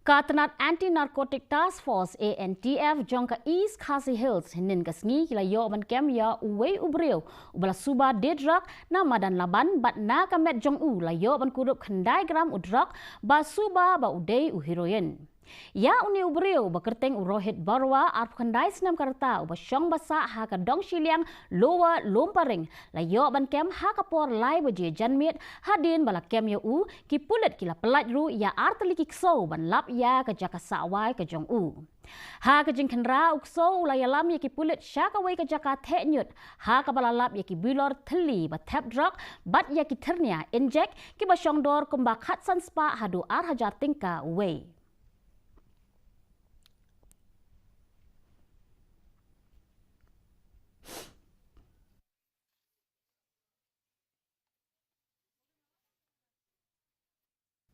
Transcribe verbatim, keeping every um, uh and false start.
Ka tnat Anti Narcotic Task Force, A N T F, jong ka East Khasi Hills hynnin ka sngi ki la ïoh ban kem ïa uwei u briew uba la suba die drok na madan Laban bad na ka met jong u la ïoh ban kurup khyndai gram u drok ba suba ba u dei u heroin. Ïa une u briew ba kyrteng u Rohit Barua, arphew khyndai snem ka rta, uba shong ba sah ha ka dong shiliang Lower Lumparing, la ïoh ban kem ha ka por lai baje janmiet. Hadien ba la kem ïa u, ki pulit ki la pyllait ruh ïa artylli ki ksew ban lap ïa ka jaka sah wai ka jong u. Ha ka jingkhynra, u ksew u la ïalam ïa ki pulit sha kawei ka jaka theh ñiut, ha kaba la lap ïa ki bilor thylli ba thep drok bad ïa ki thyrnia injek kiba shong dor kumba khatsan spah haduh ar hajar tyngka uwei.